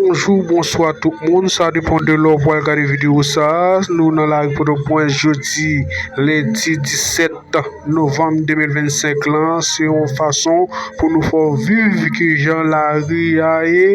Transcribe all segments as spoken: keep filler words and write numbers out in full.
Bonjou, bonswa tout moun. Sa depann de lè w pral gade videyo sa. Nou nan lari Pòtoprens jodi, lendi disèt novanm de mil vennsenk lan. Se yon fason pou nou fè w viv kijan lari a ye,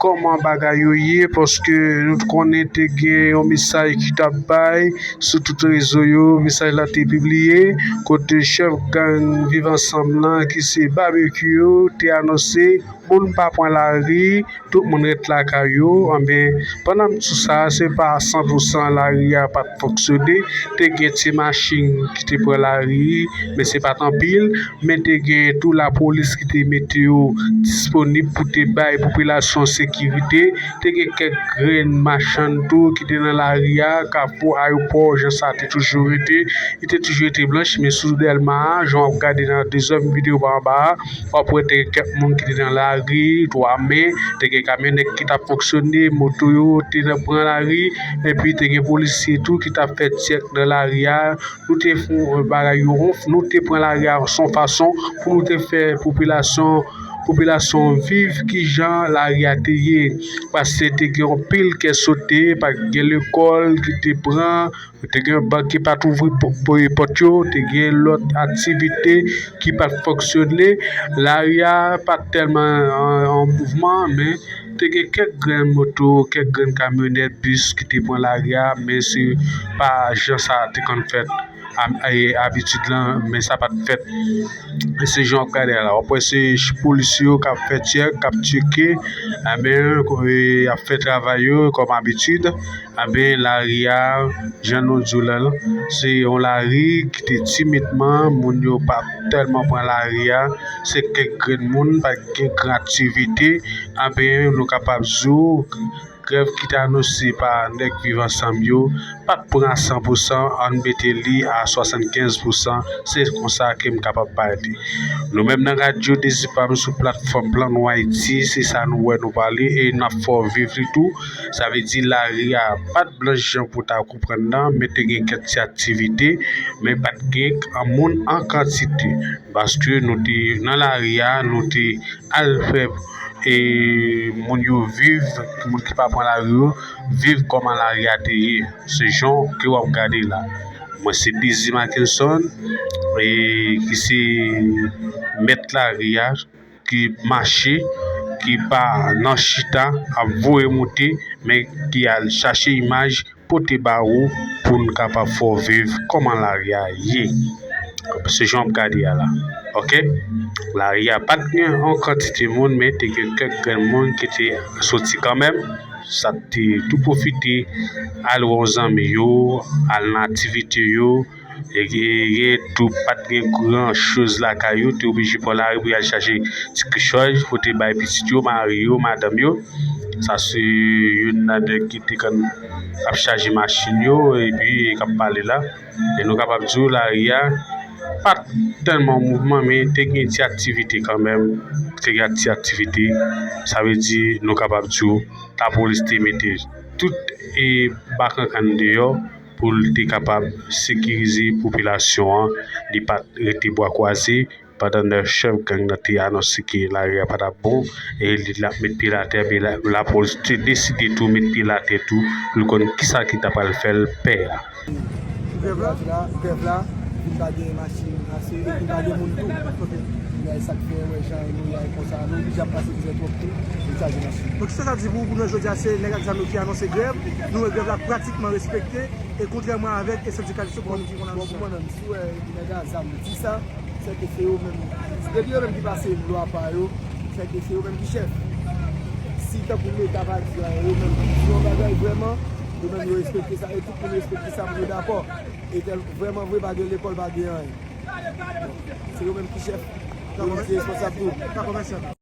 kòman bagay yo ye, paske nou t konnen te gen yon mesaj ki t ap bay sou tout rezo yo. Mesaj la te pibliye kote chèf gang Viv Ansanm lan, ki se Babekyou, te anonse moun pa pran lari, tout moun ret lakay yo. Anben, pandan m di sa, se pa san pou san lari a pa t fonksyone. Te gen ti machin ki te pran lari, men se pa t anpil. Men te gen tou lapolis ki te mete yo disponib pou te bay popilasyon sekirite. Te gen kèk grenn machann tou ki te nan lari a, Kafou Ayewopò, jan sa te toujou rete. Li te toujou rete blanch, men sou Dèlma a, jan w ap gade nan dezyèm videyo pa anba a, w ap wè te gen kèk moun ki te nan lari, twa men, te gen kamyonèt ki t ap fonksyone, moto yo te nan pran lari, epi te gen polisye tou ki t ap fè tchèk nan lari a. Nou te fè bagay yo, nou te pran lari a se yon fason pou nou te fè popilasyon, popilasyon viv kijan lari a te ye. Paske te gen anpil kè sote, pa t gen lekòl ki te pran, te gen bank ki pa t ouvri pò-, pò-, pòt yo, te gen lòt aktivite ki pa t fonksyone. Lari a pa t tèlman an, an mouvman, men te gen kèk grenn moto, kèk grenn kamyonèt, bis ki te pran lari a, men se pa jan sa te konn fèt ab-, e, abitid lan, men sa pa t fèt. Se jan w ap gade a la, w ap wè se ch-, polisye yo k ap fè tchèk, k ap tcheke, enben, e, y ap fè travay yo kòm abitid. Enben, lari a, jan nou di w la, se yon lari ki te timidman, moun yo pa tèlman pran lari a, se kèk grenn moun, pa t gen gran aktivite. Enben, nou kapab di w, grèv ki te anonse pa nèg Viv Ansanm yo, pa t pran a san pou san, ann mete li a swasannkenz pou san, se konsa ke m kapab pale. Nou menm nan radyo Dezi Pam sou platfòm Plan Nou Ayiti, se sa nou wè nou pale e n ap fè w viv li tou. Sa vle di lari a pa t blanch jan pou ta konprann nan, men te gen kèk ti aktivite, men pa t gen moun an kantite. Paske nou te nan lari a, nou te al fè, e, moun yo viv, moun ki pa pran lari yo, viv kòman lari a te ye. Se jan ke w ap gade la. Mwen se Dezi Mackenson, e, ki se mèt lari a, ki mache, ki pa nan chita, ap voye moute, men ki al chache imaj pote ba ou pou n kapab fè w viv kòman lari a ye. Se jan w ap gade a la. Oke? Lari a pa t gen yon kantite moun, men te gen kèk grenn moun ki te soti kanmenm. Sa te tou pwofite al wè yon zanmi yo, al nan aktivite yo, e gen, gen tou pa t gen gran choz lakay yo, te oblije pran lari pou y al chache ti kichòy, pote bay pitit yo, mari yo, madanm yo. Sa se youn nan nèg ki te konn ap chaje machin yo, epi k ap pale la. E nou kapab di w lari a pa t tèlman mouvman, men te gen ti aktivite kanmenm. Te gen ti aktivite. Sa vle di, nou kapab di w, lapolis te mete tout, e, bakankann deyò pou l te kapab sekirize popilasyon an. Li pa t rete bwa kwaze pandan nèg chèf gang nan te anonse ke lari a pa t ap bon, e li t ap met pye l atè, men la, lapolis te deside tou met pye l atè tou, pou l konn kisa ki ta pral fè l pè a. Grèv la, grèv la, vin pa gen machin ase, e vin pa gen moun tou. Kounye a, e sa k fè, wè, jan nou ye a konsa, nou oblije ap pase mizè twòp tou, vin chaje machin. Donk, kisa sa di pou ou, pou nou jodi a, se nèg ak zam yo ki anonse grèv, nou wè grèv la pratikman respekte, e kontrèman avèk e sendikalis yo, kòm nou di konn anonse. Bon, pou mwen menm, si w wè nèg a zam di sa, sèke se yo menm. Depi yo menm ki pase lwa pa yo, sèke se yo menm ki chèf. Si tankou Leta pa di a, yo menm ki di yon bagay vrèman, yo menm yo respekte sa, e tout moun respekte sa pou yo dakò. E tèl, vrèman vre, pa gen lekòl, pa gen anyen. Bon, se yo menm ki chèf, yo menm ki responsab tou.